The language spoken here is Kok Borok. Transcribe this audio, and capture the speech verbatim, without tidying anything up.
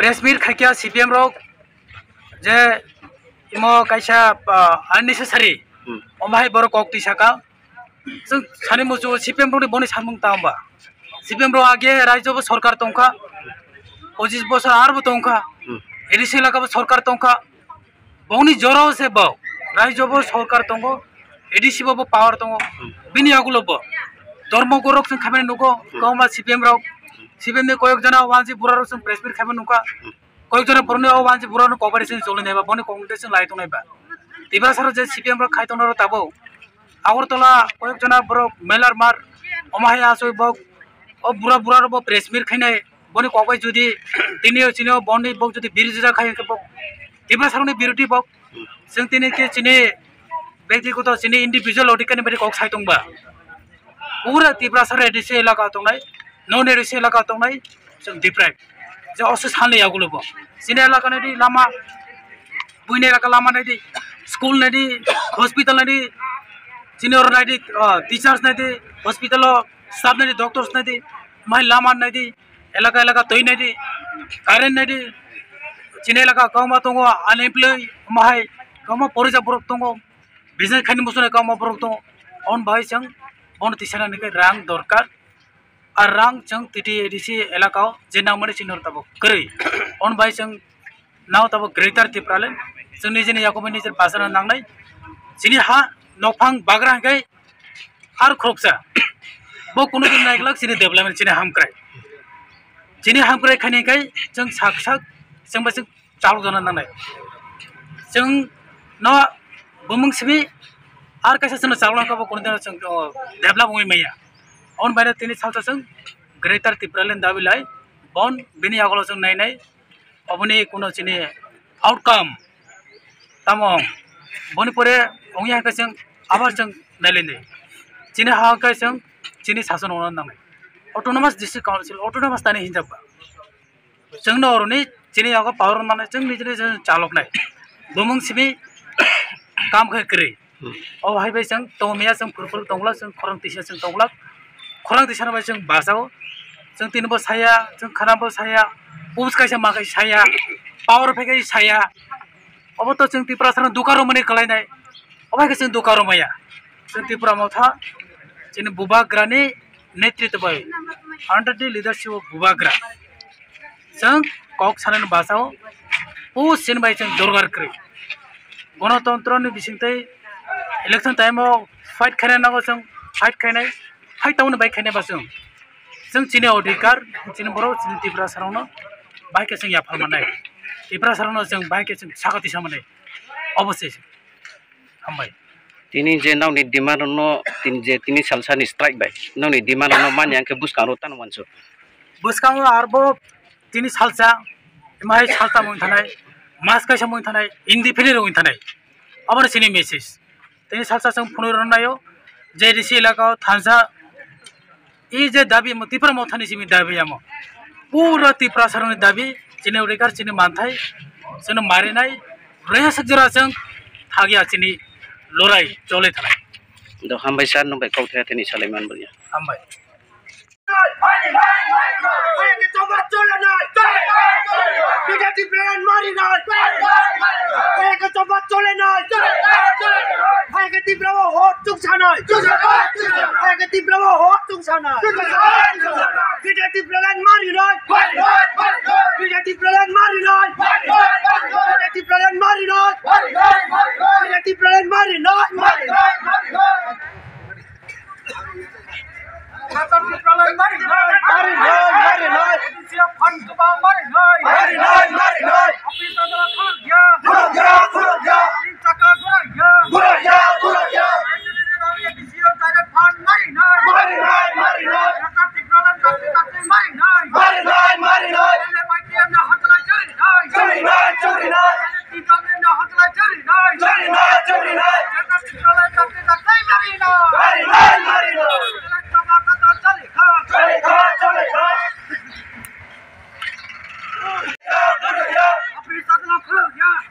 press meet khaikha C P M rok je imo kaisa, ah, unnecessary, hmm, omo hai borok kok twi saka. Chwng sani muchungo C P M rokni boni samung ta wngba? C P M rok age raijo bo sorkar tongkha, pochis bosor arbo tongkha, hmm, A D C elaka bo sorkar tongkha, bongni jora se bo raijo bo sorkar tongo, A D C bo, bo power tongo, hmm, bini yagulo bo Dharmanagar rok chwng khaimani nugo, hmm, kwbangma C P M rok, C P M ni koyok jona wanjwi bura rok chwng press meet khaimani nukha, hmm, koyok jona borokni o wanjwi bura rok cooperation choli naiba, boni cooperation lai tongnai ba. Tiprasa rok je C P M rok khai tongnai rok tabuk Agartala koyok jona borok melar mar, omo hai asoi bok, o bura bura rok bo press meet khainai, boni kok bai jodi tini o chini o boni bok jodi birothi khai khe bok Tiprasa rokni birothi bok, chwng tini khe chini bektigoto chini individual odhikar ni bagwi kok sai tongba. Pura Tiprasa rok A D C elaka tongnai, non A D C elaka tongnai, chwng deprive. Je oso salni yagulo bo. Chini elaka naidi lama, buini elaka lama naidi, school naidi, hospital naidi, chini oro naidi, ah, teachers naidi, hospital o staff naidi, doctors naidi, mai lama naidi, elaka elaka twi naidi, current naidi, chini elaka kwbangma tongo, unemployed, omo hai kwbangma porijak borok tongo, business khaini muchunai kwbangma borok tongo, on bai chwng bono tisana hwnwi khe rang dorkar. Ar rang chwng T T A D C elaka o je nangmani chini oro tabuk kwrwi. On bai chwng nao tabuk Greater Tipraland chwng nijini yakubu nijini bachana nangnai. Chini ha nokphang bagra hwnkhe ar khoroksa. Bo kunu din naiglak chini development chini hamkrai. Chini hamkrai khaini khai chwng sak sak chwng bai chwng chalok jana nangnai. Chwng no bumung simi ar kaisa chwngno chalok nangkha bo kunu din chwng, o, develop wngwi maya. On baino tini salsa chwng Greater Tipraland dabi lai. Bon bini yagulo chwng nainai. Oboni kuno chini outcome tamo wng? Boni pore wngya hwnkhe chwng abar chwng nailainai. Chini ha hwnkhe chwng chini sason rwna nangnai. Autonomous District Council, autonomous tani hinjak ba. Chwngno oroni chini yago power rwna nangnai, chwng nijini chwng chaloknai. Bumung simi kam khe kwrwi. Hmm. O hai bai chwng tongmiya, chwng phuru phuru tonglak, chwng khorang tisa chwng tonglak. Khorang tisa bai chwng bachao. Chwng tini bo saya, chwng khana bo saya. Pus kaisa ma kaisa saya. Power phai kaisa saya. Obo to chwng Tiprasa no duka romani kwlainai. Obo hai khe chwng duka romaya. Chwng Tipra Motha chini Bubagra ni netritwa bai, under the leadership of Bubagra, chwng kok sanani bachao, o sin bai chwng dorgar kwrwi. Gonotontro ni bisingtwi election time o fight khaina nango, chwng fight khainai, fight tamo ni bai khainai ba chwng. Chwng chini odhikar, chini borok, chini Tiprasa rokno bai khe chwng yaphar mannai. Tiprasa rokno chwng bai khe chwng saka tisa mannai. Obo se. Hambai. Tini je nokni demand no, tini je tini salsa ni strike bai, nokni demand no manya hwnkhe bwskango tano wansuk. Bwskango arbo tini salsa, mai salsa mung thanai, mas kaisa mung thanai, indefinite mung thanai. Obo chini message. Tini salsa chwng phunui rwnaio, J D C elaka o thansa I je dabi mo Tipra Mothani simi dabi amo. Pura Tiprasa rokni dabi, chini odhikar, chini manthai, chini marinai, rwya sik jora chwng thagya chini lorai chole thanai. Do hambai sir, nwng bai kok thaya thani salai man bwrya. Hambai. Hai ke Tipra o hot chuksanai. Hai ke Tipra o hot chuksanai. Hai ke Tipra line mari nai. Hai ke Tipra line mari nai. Hai ke Tipra line mari nai. Hai ke Tipra line mari nai. Mari nai, mari nai. Mari nai, mari nai. Mari nai, mari nai. Khulukya, khulukya. Khulukya, khulukya. Mari nai, mari nai. Mari nai, mari nai. Churi nai, churi nai. Churi nai, churi nai. Mari nai, mari nai. Choli kha, choli kha.